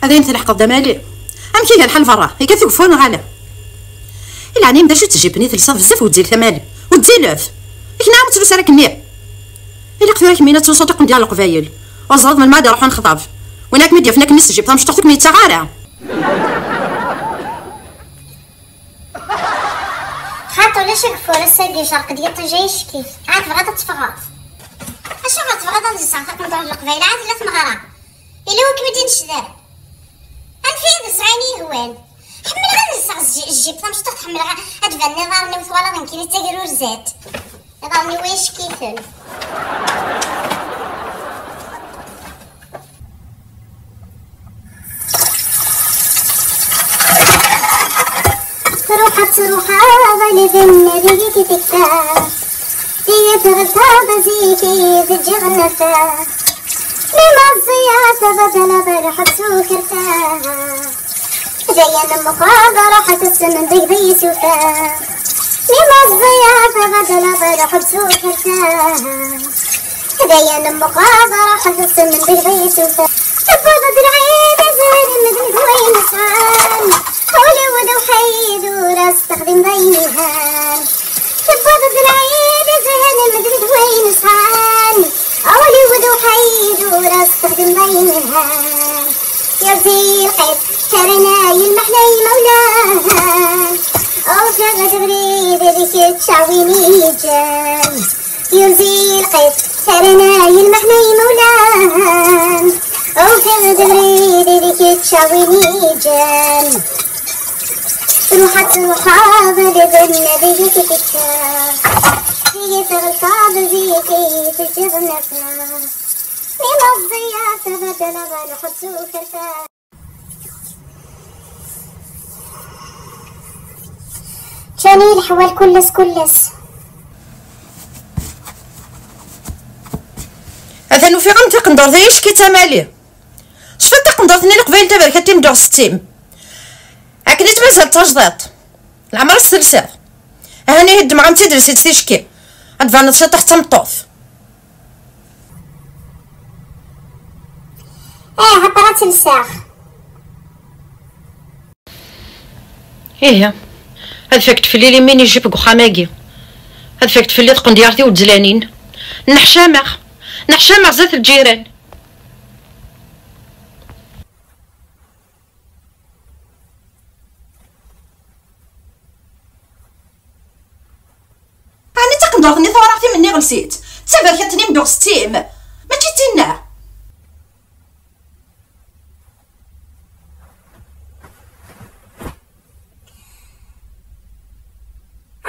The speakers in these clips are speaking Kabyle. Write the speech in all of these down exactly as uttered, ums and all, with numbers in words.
Ad ayen tleḥqeḍ d amali. Amek iga lḥal berra? Iga tugfu neɣ ala? Ilɛan-im d acu tjibni telsaḍ bezzaf wezzil tamali? Wezzilet! Ikna ur tlus ara akkenni. Ilaq tura kemmini ad tlusuḍ iqendyar n leqbayel. Ur ẓriḍ melmi ad iruḥ unexḍab. Win akken mi d-yafen akken s tjib tamecṭuḥt ur kem-yettaɣ ara. Xaṭi ulac ageffur ass-agi, cerq-d yiṭij ay ccekk-it. Ɛad tebɣiḍ ad teffɣeḍ? Acuɣer tebɣiḍ ad lseɣ taqendurt n leqbayel? Ɛad tella tmeɣra. Yella wakken i d-innecder. Anef-iyi ad lseɣ ayen i yehwan. Ḥemmleɣ ad lseɣ jjip tamecṭuḥt, ḥemmleɣ ad d-banen iḍarren-iw, twalaḍ nekkini d tagrurzat. Iḍarren-iw ay ccekk-iten. Truḥ ad truḥ, aḍal d nnadi i k-tekfa. Tiyet ɣelṭaḍ zik i teǧǧiɣ nnafa. Mi meẓẓiya tabadala d lḥebs ukerfa. Dayen mxaḍ ruḥ tessem deg d yisufa. Mi meẓẓiya tabadala d lḥebs ukerfa. Dayen mxaḍ ruḥ tessem deg d yisufa. Tewweḍ-d lɛid azal medden d wayen sɛan. Ul-iw d uḥid ur as-texdim d ayen yelhan. Tewweḍ-d lɛid azal medden d wayen sɛan. Ul-iw d uḥid ur as-texdim d ayen yelhan. Yurzi lqid terna yelmeḥna imawlan. Ufiɣ-d abrid d kečč a win iǧǧan. Yurzi lqid terna yelmeḥna imawlan. Ufiɣ-d abrid d kečč a win iǧǧan. Ruḥ ad truḥeḍ d nnadi i k-tekka. Tigi tɣelṭeḍ zik i teǧǧiḍ nnafa. Mi meẓẓiya tabadala d lḥebs ukerfa. Ččan-iyi leḥwal kullas kullas. Atan ufiɣ-am taqendurt ay icki d tamali. Cfiḍ taqendurt-nni n leqbayel taberkant i m-d-uɣ settim. Akken i tt-mazal d tajdiṭ. Leɛmer s-telsiḍ. Ahani heddmeɣ-am-tt-id lsit ticki. Ad d-tbaneḍ ciṭuḥ d tameṭṭut. Ah, aqra tt-lsaɣ. Ihi, ad fakt fell-i limin ijib deg uxxam-agi. Ad fakt fell-i tqendyart-iw d tezlanin. Nneḥcameɣ. Nneḥcameɣ zdat lǧiran. Ɛni d taqendurt-nni tawraɣt i m-nniɣ lsit? D taberkant-nni m-d-uɣ settim? Mačči d tinna?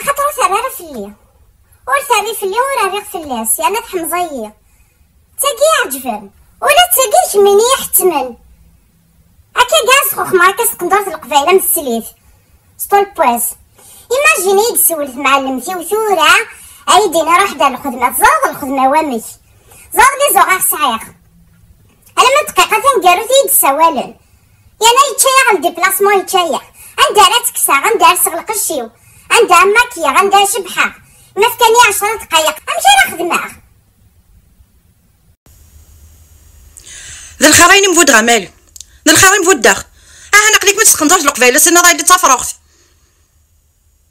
Axaṭer ur terri ara fell-i. Ur terri fell-i, ur rriɣ fell-as, yerna teḥmeẓ-iyi. D tagi i yi-iɛeǧben. Ula d tagi i kemmini i iḥettmen. Akka gar sxuxmeɣ akka s tqendurt n leqbayel am teslit. S tolpwaz. Imagine i yi-d-tessawel tmɛellemt-iw tura, ay d-ini ruḥ-d ar lxedma, teẓriḍ lxedma-w amek. Ẓriḍ les horaires sɛiɣ. Alamma dqiqa taneggarut i yi-d-ssawalen. Yerna yečča-yaɣ ldiplasman, yečča-yaɣ. Anda ara ttekkseɣ, anda ara sseɣ lqecc-iw, anda ara makkiyeɣ, anda ara cebbḥeɣ. Ma fkan-iyi ɛecra dqayeq, amek ara xedmeɣ? D lxir ayen i m-buddeɣ a Mali. D lxir i m-buddeɣ. Ahan aql-ikem-id s tqendurt n leqbayel, ass-nniḍ ay d tafruxt.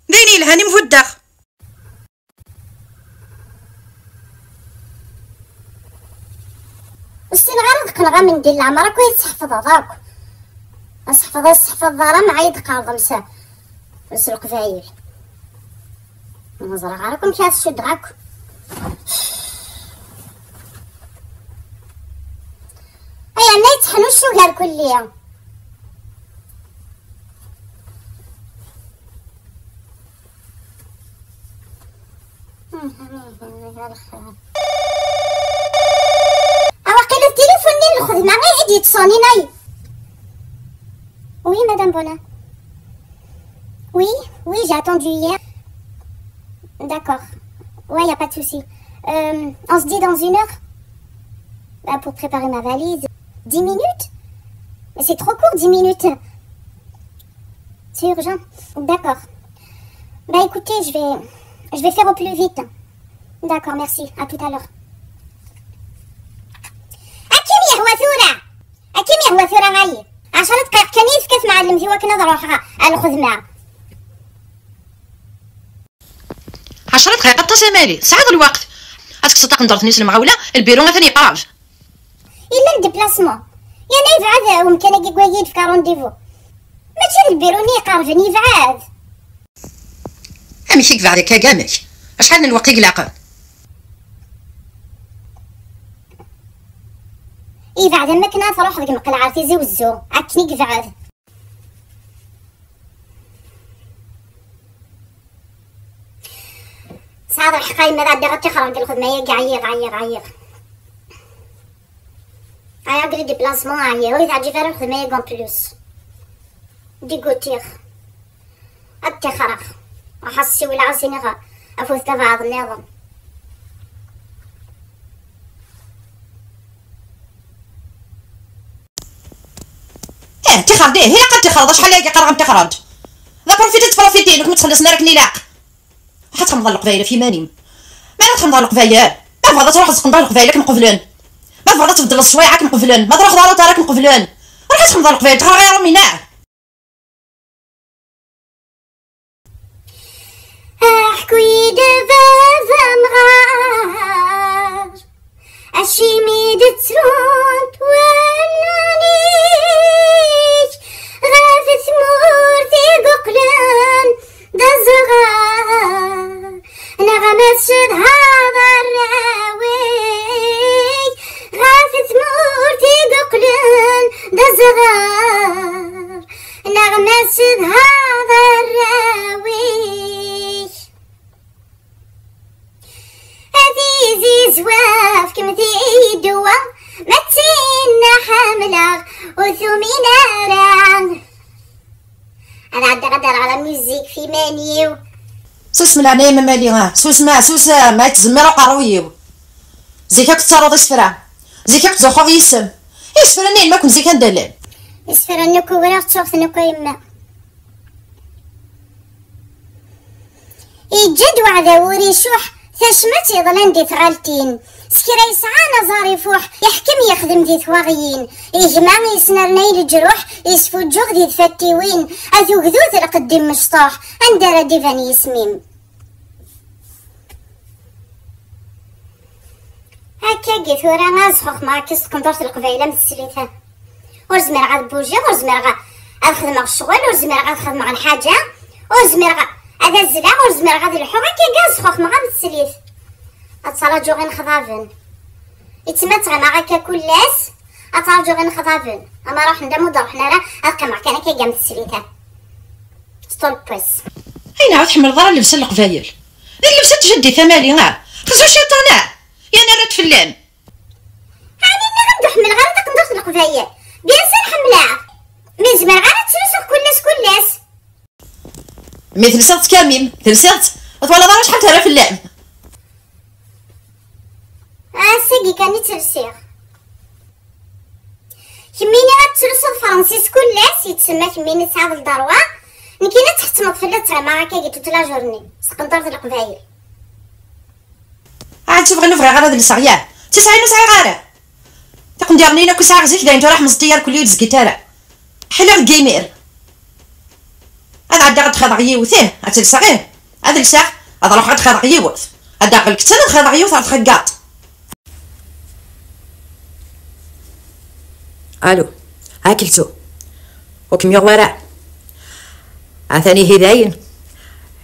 D ayen yelhan i m-buddeɣ. Ur ssineɣ ara ad qqneɣ amendi n leɛmer akk ay tesḥefḍeḍ akk. Ad sḥefḍeḍ, ad sḥefḍeḍ ara, mɛa i d-tqerḍem s, s leqbayel. Ur ẓriɣ ara akk amek ara s-cuddeɣ akk. Ay, yerna yetteḥnuccu gar kulli. Awaqila d tilifun-nni n lxedma i d-yettṣunin ay. Oui, Madame Bonin. Oui, oui, j'ai attendu hier. D'accord. Ouais, y a pas de souci. Euh, on se dit dans une heure. Bah, pour préparer ma valise. Dix minutes? Mais c'est trop court, dix minutes. C'est urgent. D'accord. Bah écoutez, je vais, je vais faire au plus vite. D'accord, merci. À tout à l'heure. Akken yehwa tura. Akken yehwa tura ayi. Ɛecra dqayeq kan i yefka tmɛellemt i wakken ad ruḥeɣ ɣer lxedma. Ɛecra dqayeq aṭas a Mali, tesɛiḍ lweqt. Ad tekkseḍ taqendurt-nni s lemɣawla, lbiru atan yeqreb. Yella ldeplasman. Yerna yebɛed umkan-agi deg wayagi i d-fka rendez-vous. Mačči d lbiru-nni yeqerben, yebɛed. Amek i yebɛed akka, amek? Acḥal n lweqt i ilaqen? Yebɛed am wakken ad truḥeḍ deg Meqleɛ ar Tizi Wezzu, akken i yebɛed. Tesɛiḍ lḥeqq a yemma, ad ɛeddiɣ ad ṭixreɣ deg lxedma-agi, ɛyiɣ, ɛyiɣ, ɛyiɣ. Ɛyiɣ deg les déplacements, ɛyiɣ, ur yi-teɛǧib ara lxedma-agi en plus. Dégoûtiɣ. Ad ṭixreɣ. Ruḥ ad ssiwleɣ, ad s-iniɣ afud tabaɛḍ nniḍen. Ih, ṭixer dih, ilaq ad ṭixreḍ, acḥal aya qqareɣ-am ṭixer-d. D aprofiti tettprofiti, nekk ma ttxelliṣen ara akken ilaq. Ruḥ ad txedmeḍ ɣer Leqbayel ɣef yiman-im. Mi ara txedmeḍ ɣer Leqbayel, ma tebɣiḍ ad truḥeḍ ad txedmeḍ ɣer Leqbayel ad kem-qeblen. Ma tebɣiḍ ad tbeddleḍ ccwaya ad kem-qeblen. Ma truḥeḍ ɣer uṭar ad kem-qeblen. Ruḥ ad txedmeḍ ɣer Leqbayel, ṭixer ɣer Yirumina. Aḥku-yi-d a baba amɣar, acimi d-ttrunt wallen-ik ɣef tmurt i yeqqlen d aẓɣal, neɣ ma tcedhaḍ arraw-ik ɣef tmurt i yeqqlen d aẓɣal, neɣ ma tcedhaḍ arraw-ik. A tizizwa, fkemt-iyi ddwa, ma d tinna ḥemmleɣ, ur tumin ara. Ad ɛeddiɣ ad d-rreɣ la musique f iman-iw. Susem leɛnaya-m a Mali, ah, susem, ah, susem, ah, yettzemmir uqerruy-iw. Zik akk tettaruḍ isefra, zik akk ttzuxxuɣ yis-m. Isefra-nni-inem akk n zik anda llan? Isefra-nni akk uriɣ ttuɣ-ten akk a yemma. Yeǧǧa-d weɛdaw ur icuḥ, tacmat yeḍlan di tɣaltin. S kra yesɛan aẓar ifuḥ, iḥkem yexdem di twaɣyin. Igma yesnernay leǧruḥ, yesfuǧǧuɣ di tfattiwin. At ugdud lqedd imecṭuḥ, anda ara d-iban yisem-im? Akkagi tura ad sxuxmeɣ akka s tqendurt n Leqbayel am teslit. Ur zmireɣ ad bujiɣ, ur zmireɣ ad xedmeɣ ccɣel, ur zmireɣ ad xedmeɣ lḥaǧa, ur zmireɣ ad azzleɣ, ur zmireɣ ad lḥuɣ, akkagi ad sxuxmeɣ am teslit. Ad ttṛaǧuɣ inexḍaben. Ittemma ttɣamaɣ akka kul ass, ad ttṛaǧuɣ inexḍaben. Ama ruḥen-d, ama ur d-ruḥen ara, ad qqimeɣ kan akkagi am teslit. S ṭulpes. Ayna ur tḥemmleḍ ara llebsa n Leqbayel? D llebsa n tjaddit a Mali, ah? Xzu ciṭan, ah? Yan rrat fell-am. Ɛni nniɣ-am ur ḥemmleɣ ara taqendurt n Leqbayel? Bien sûr ḥemmleɣ. Mi zemreɣ ara ttlusuɣ kul ass, kul ass. Mi telsiḍ-tt kamim, telsiḍ-tt, ur twalaḍ ara acḥal terra fell-am. Ass-agi kan i tt-lsiɣ. Kemmini ad tettlusuḍ fransis kul ass, yettsemma kemmini tesɛiḍ lderwa. Nekkini ad tḥettmeḍ fell-i ad ttɣimaɣ akka gi toute la journée s tqendurt n Leqbayel. Ɛad tebɣi ur bɣiɣ ara ad lseɣ, yah? Tisɛin ur sɛiɣ ara. Tiqendiṛnin akk i sɛiɣ zik, dayen tura ḥmeẓ-iyi irkelli ur d-zgint ara. Ḥliɣ deg yimir. Ad ɛeddiɣ ad d-xaḍeɣ yiwet, ih, ad tt-lseɣ, ih. Ad lseɣ, ad ruḥeɣ ad d-xaḍeɣ yiwet. Ad d-aɣeɣ lkettan ad xaḍeɣ yiwet ɣer txeggaḍt. Alu, a Kelsu. Ur kem-yuɣ wara. Atan ihi dayen.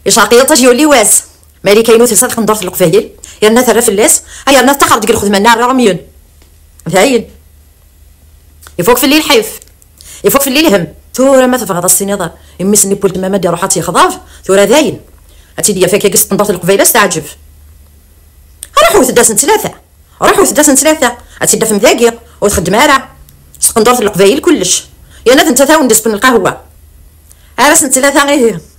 Icerq yiṭij yuli wass. Malika inu telsa taqendurt n Leqbayel, yerna terra fell-as, ay yerna tettaxer deg lxedma-nni ar Romyun. Dayen. Ifuk fell-i lḥif. Ifuk fell-i lhem. Tura ma tebɣiḍ ad s-tiniḍ i mmi-s-nni n weltma-m ad iruḥ ad tt-yexḍeb, tura dayen. Ad tt-id-yaf akkagi s tqendurt n Leqbayel ad s-teɛǧeb. Ruḥ wwtet-d asen tlata. Ruḥ wwtet-d asen tlata. Ad tt-id-tafem dagi. Ur txeddem ara. S tqendurt n Leqbayel kullec. Yerna d nettat awen-d-ispen lqahwa. Ar asen tlata ihi.